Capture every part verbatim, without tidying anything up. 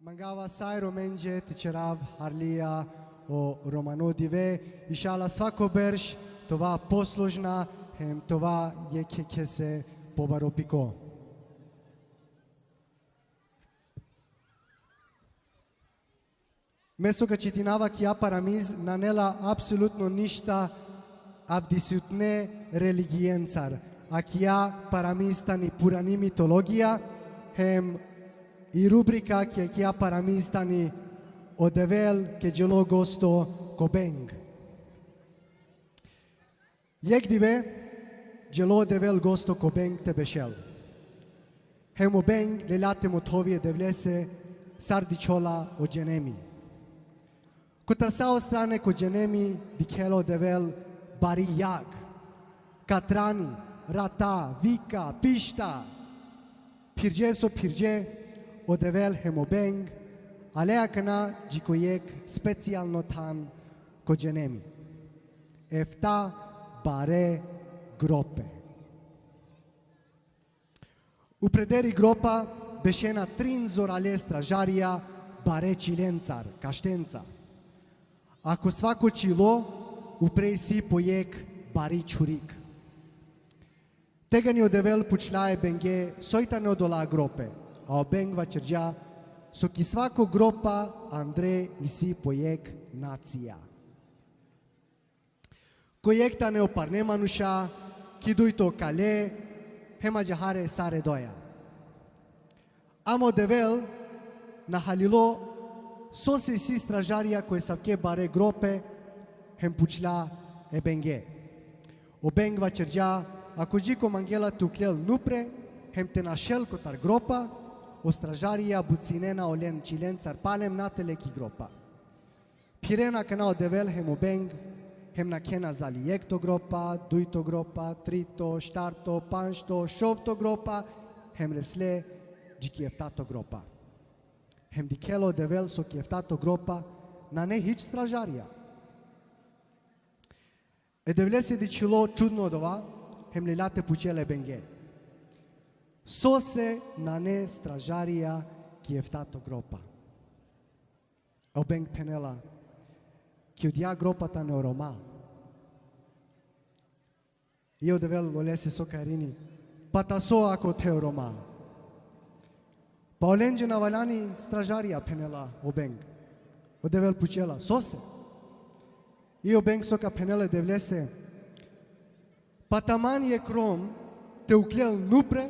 Mangava sa e Romenđe te ćerav harlija o romano dive, išala svako berš te ova poslužna hem te ova jekhekhese pobaro piko. Me so ka čitinava akija paramiz nane la apsolutno ništa avdisutne religijencar. Akija paramiz tani purani mitologija, hem i rubrika ki akija paramiz tani: O Devel ka đelo gosto ko beng. Jekh dive, đelo o Devel gosto ko beng te bešel. Hem o beng lela te mothovi e Devlese sar dičhola o dženemi. Kotar sa o strane ko dženemi dikhela o Devel bari jag, katrani, rata, vika, pišta. Phirđe so phirđe, o Devel hem o beng ale akana dži ko jekh specijalno than ko dženemi. Efta bare grope. Uprederi gropa bešena trin zorale stražarija bare čilencar, kaštenca. A ko svako čilo upre isi po jekh bari čhurik. Tegani o Devel pučla e benge soj tane odola grope, a o beng vaćerđa so ki svako gropa andre isi po jekh nacija. Ko jekh tane o parne manuša, ki dujto kale, hem ađahar e sa redoja. Ama o Devel na halilo sose isi stražarija ko esavke bare grope, hem pučla e benge. O beng vaćerđa: Ako dži ko mangela te uklel nupre hem te našel kotar gropa, o stražarija bucinena olen čilencar palem nate le ki gropa. Phirena akana o Devel hem o beng, hem nakhena zali jekhto gropa, dujto gropa, trito, štarto, pandžto, šovto gropa, hem resle dži ki eftato gropa. Hem dikhela o Devel so ki eftato gropa nane hič stražarija. E Devlese dičhilo čudno odova, hem lela te pučel e benge: Sose nane stražarija ki eftato gropa? O beng phenela: Ki odija gropa tane o Roma. I o Devel olese so ka irini: Pa ta so ako the o Roma? Pa olenđe na valjani stražarija, phenela o beng. O Devel pučela: Sose? I o beng so ka phenel e Devlese: Pa taman jekh Rom te uklel nupre,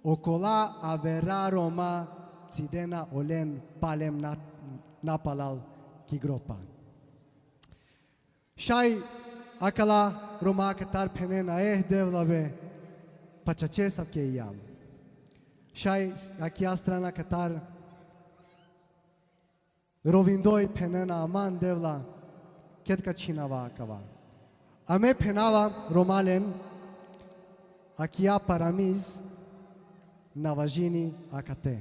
okola avera Roma cidena olen palem na, napalal ki gropa. Šaj akala Roma katar phenena: Eh, Devla be, pa čače esavke ijam. Šaj akija strana katar rovindoj phenena: Aman, Devla, ked ka čhinava akava. A me phenava Romalen: Akija paramiz na važini akate.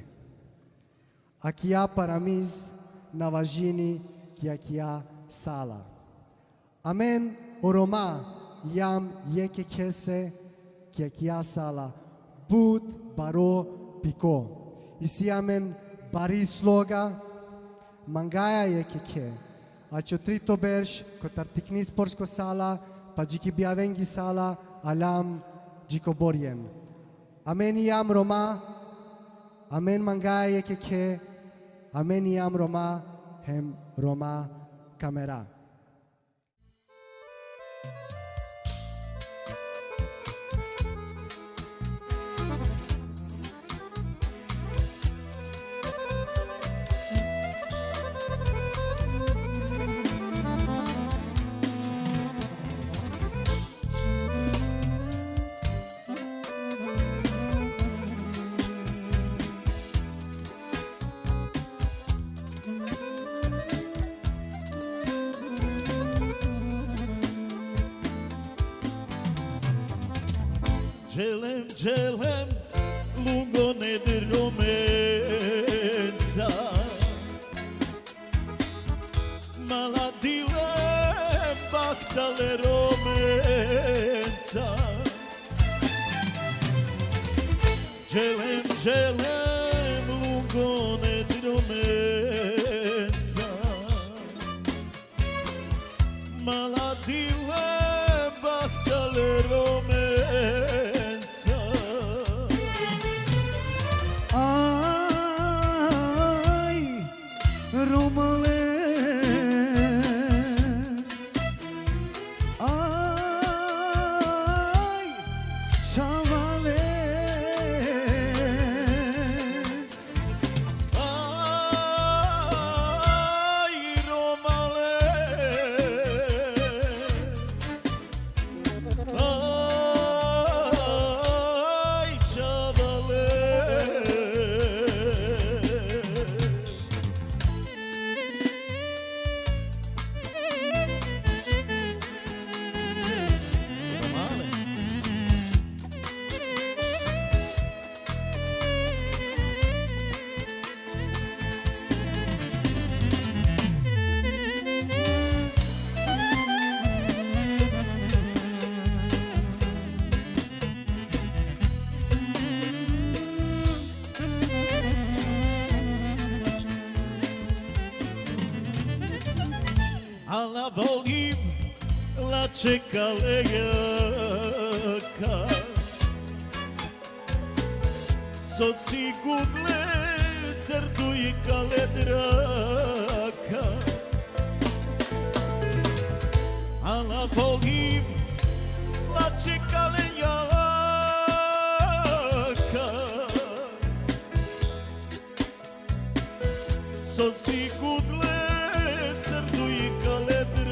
Akija paramiz na važini ki akija sala. Amen o Roma ijam jekhekhese ki akija sala but baro piko. Isi amen bari sloga, mangaja jekhekhe. Ačho trito berš, kotar tikni sportsko sala, pa dži ki bijavengi sala, aljam dži ko Borjen. Amen ijam Roma, amen mangaja jekhekhe, amen ijam Roma, hem Roma ka mera. Dželem, dželem, lungone de Romenca, ma la dilem bahtale Romenca. Dželem, dželem, lungone Volim lačhe kale jaka, so si gudle ser duj kale draka. Ala volim lačhe kale jaka, so si gudle ser duj kale draka.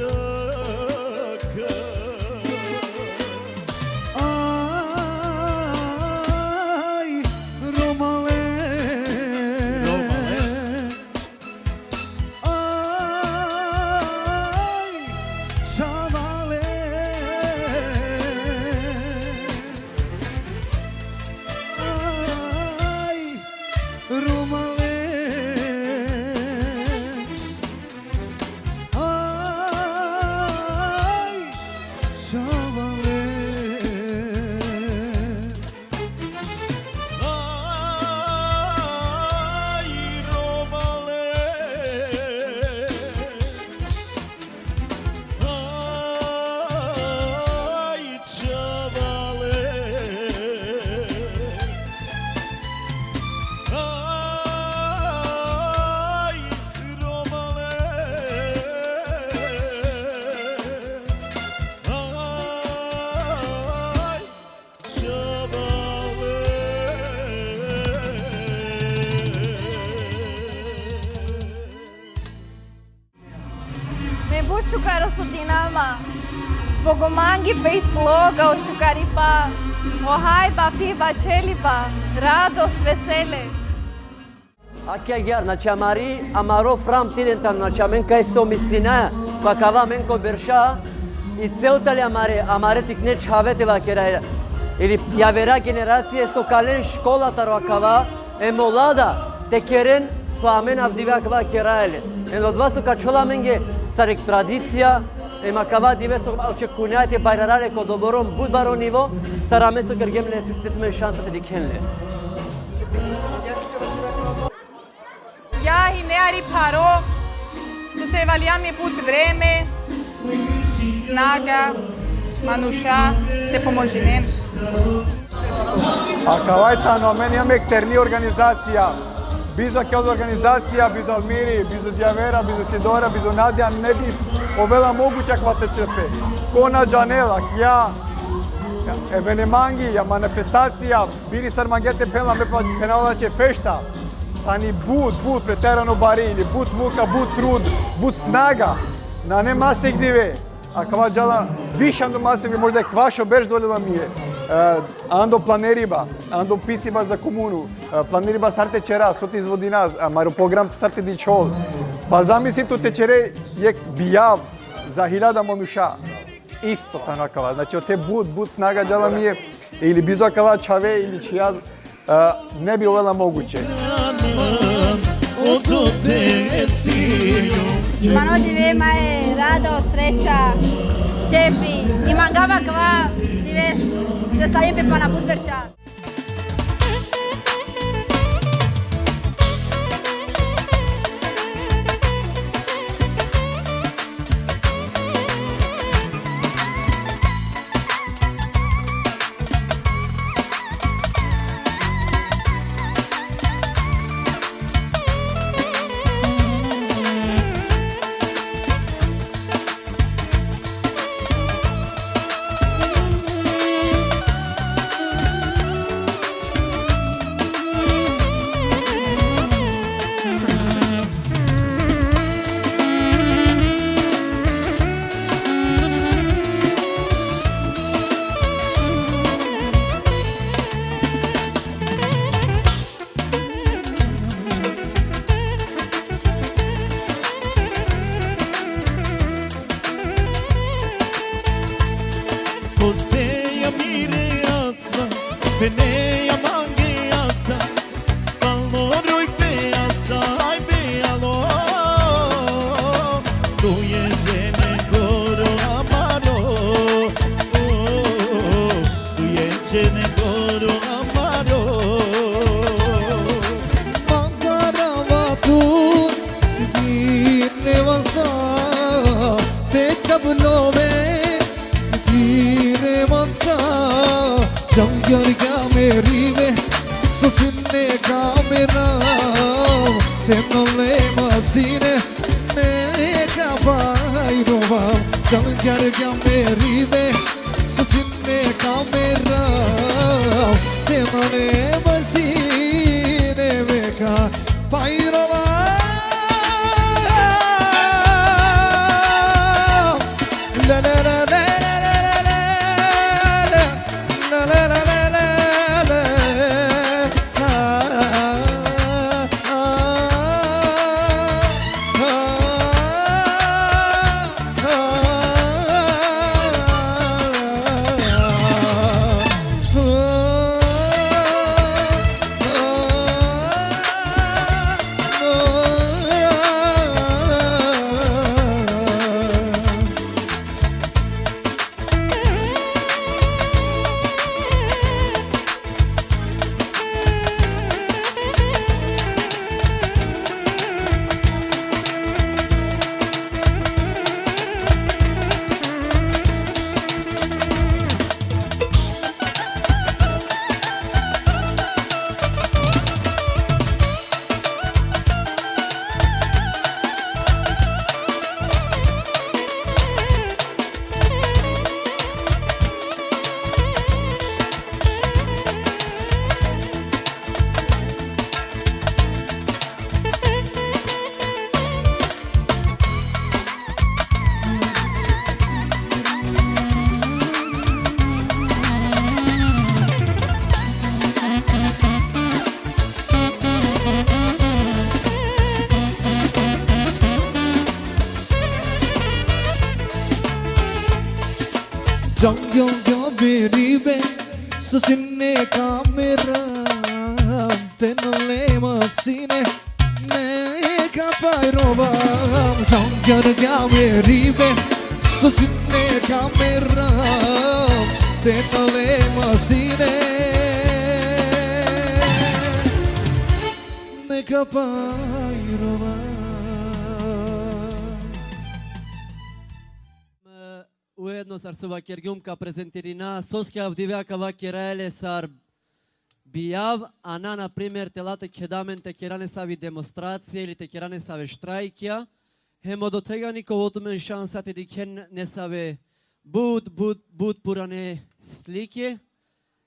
Aj, Romale. Romale. Aj, Čavale. Aj, Romale. Aj, Čavale. Aj, Romale. Aj, Čavale. Aj, Romale. Aj, Čavale. Me but šukar osetinava ma. Zbog o mangipe i sloga, o šukaripa, o hajba, piba, čeliba, radost, vesele. Akija agjaar, znači, amari, amaro framtiden tano, znači, amen kaj so mislinaja, pa kava amen ko berša, i cel tali amare, amare tikne čhave te vakeraja, ili javera generacije so kalen škola taro akava, e molada, te keren so amen avdive akava keraja le. Em odova so ka ačhola amenge sar jek tradicija, em akava dive so očekunaja te bajrara le ko odobor but baro nivo, sar amen so kergjem le susret me šansa te dikhen le. Ja hine ari pharo, so se valjam e but vreme, snaga, manuša, te pomožinen. Akava tano, amen jam jek terni organizacija. Bizo akela organizacija, bizo Almiri, bizo Džavera, bizo Sidora, bizo Nadja, ne bi ovela moguće akava te čerpe. Ko na džanela, ja, evenemangi, ja manifestacija, biri sar mangea te phena, me pa phenava će fešta. Tani but, but, preterano bari, ili but muka, but trud, but snaga. Nane masek dive. Akava džala više ando masek dive, možda ekvaš o berš dolela mije. E, ando planeriba, ando pisiba za komunu, e, planeriba sar te čera, so te izvodina, amaro program sar te dičhol. Pa zamisli tu te čere jek bijav za hiljada manuša. Isto tano akava. Znači, ote but, but snaga džala mije, ili bizo akala čhave, ili čhija, e, ne bi ovela moguće. Mano dive ma e rado, sreća, ćefi, i mangava kava dive, te slavim pe pana but berša. Te nole masine me ka pajrova, dal garga me ribe, so sine kamera. Te nole masine me ka pajrova. La, la, la, la. Džangjol džaberibe, sasine kamera, te nole masine, me ka pajrova. Džangjol džaberibe, sasine kamera, te nole masine, me ka pajrova. Ujedno sar so vakergjum ka prezentirina, soske avdive akava keraja le sar bijav, a na, na primer, te la te keda amen te kera nesavi demonstracija ili te kera nesave štrajkja, hem odotegani ka ovel tumen šansa te dikhen nesave but, but, but purane slike,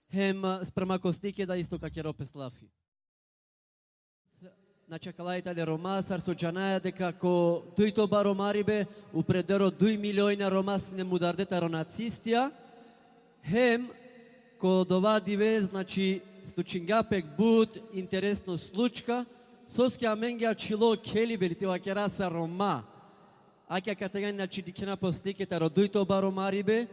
hem, sprema ko slike da isto ka kera pes lafi. Znači, akala i tale Roma, sar so džanaja deka ko dujto baromaribe, upredero duj miliona Roma sine mudarde taro nacistija, hem ko dova dive, znači, slučingja pe but interesno slučka, soske amenge ačhilo khelibe, ili te vakera, sa Roma. Ake akate, znači, dikhena po slike taro dujto baromaribe.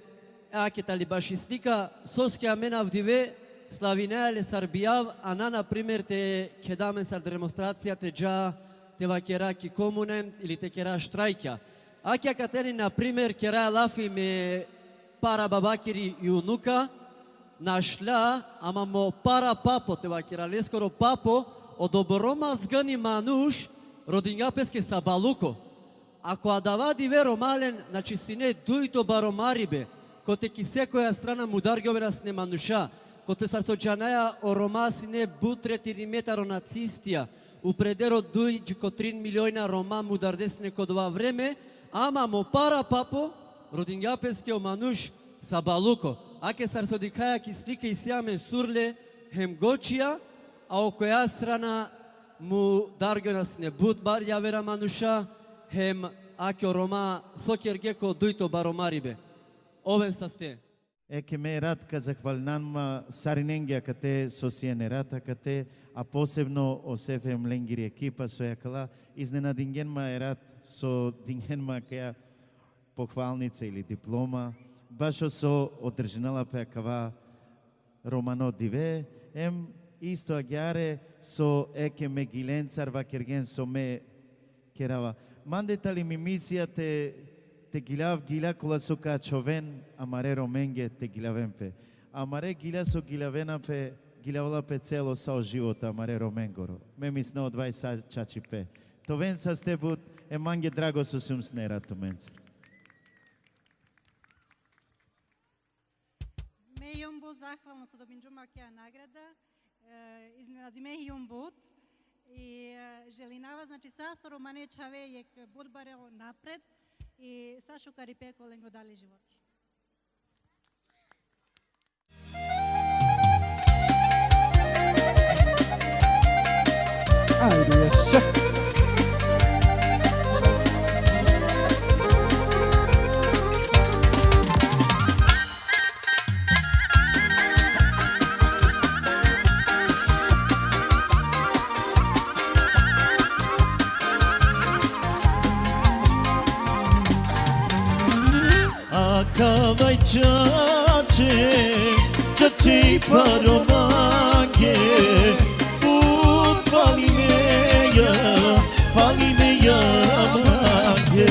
Ake tali baši slika, soske amen avdive slavinaja le sar bijav, a na, na primer, te keda amen sar demonstracija te dža te vakera ki komuna ili te kera štrajkja. Ake akate, na primer, keraja lafi me para babakiri i unuka, našla, ama mo para papo, te vakera, leskoro papo, odobor Roma zgani manuš, rodingja peske sa baluko. Ako adava dive Roma len, znači, sine dujto baromaribe, kote ki sekoja strana mudargjovena sine manuša, kote, sar so džanaja, o Roma sine but tretirime taro nacistija, upredero duj dži ko trin miliona Roma mudarde sine ko dova vreme, ama mo para papo, rodingja peske o manuš sa baluko. Ake sar so dikhaja ki slike, isi amen surle hem gočija, a okoja strana mudargjona sine but bar javera manuša, hem ake o Roma so kerge ko dujto baromaribe. Oven saste. Eke me erat ka zahvalinav ma sarinenge akate so sien erat akate, a posebno o Sefe hem lengiri ekipa so akala, iznenadingen ma erat so dingen ma akaja pohvalnica ili diploma, bašo so održinela pe akava romano dive, em isto agjaar so eke me gilencar vakergen so me kerava. Mande tali mi misija te, te giljav gilja kola so ka ačhoven amare Romenge te giljaven pe. Amare gilja so giljavena pe, giljavela pe celo sa o život amare Romengoro. Me misna odova i sa čačipe. Te oven saste but, e mange drago so sijum sine erat tumencar. Me hijum but zahvalno so dobinđum akaja nagrada. E, iznenadime hijum but. I, e, Želinava, znači, sa so romane čhave jekh but baro napred i sa šukaripe ka olengo dali životi. Ajde, još. Akava i čače, čače i paro mange, but falineja, falineja mange.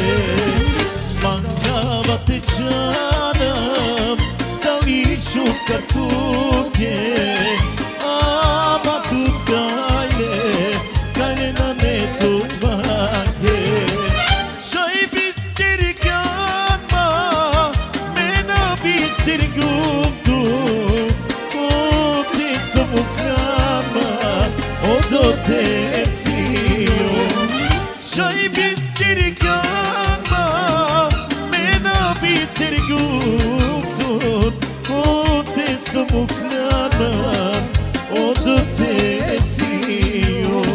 Mangava te džanav, dali šukar tuke, ama tut kajle, kajle nane tut mange. Šaj bistergjan ma, me na bistergjum tu, kote so mukhljan ma, odote sijum. Šaj bistergjan ma, me na bistergjum tu, kote so mukhljan ma, odote sijum.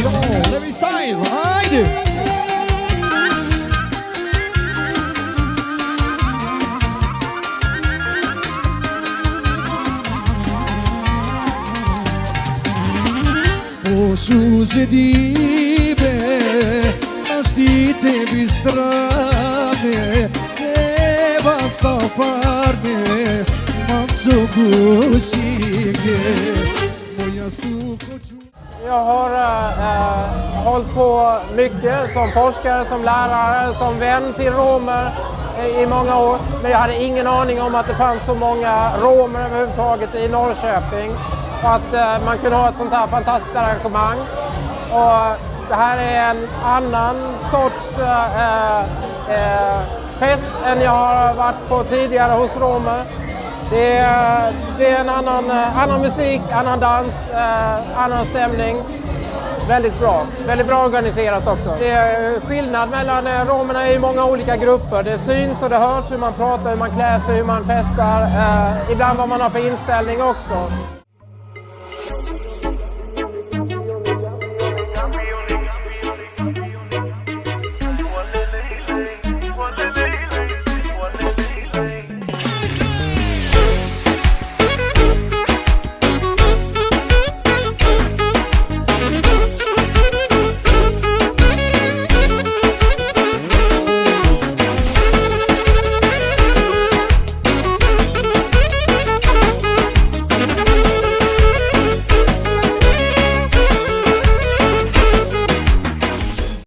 Yo, let me style, ajde! O suze dibe, asti te bistrane, te basta parne, manzo gusige, moja stu koču. Jag har eh, hållit på mycket som forskare, som lärare, som vän till romer i många år. Men jag hade ingen aning om att det fanns så många romer överhuvudtaget i Norrköping. Och att eh, man kunde ha ett sånt här fantastiskt arrangemang. Och det här är en annan sorts eh, eh, fest än jag har varit på tidigare hos romer. Det är, det är en annan, eh, annan musik, annan dans, eh, annan stämning. Väldigt bra. Väldigt bra organiserat också. Det är skillnad mellan eh, romerna i många olika grupper. Det syns och det hörs hur man pratar, hur man klär sig, hur man festar. Eh, ibland vad man har för inställning också.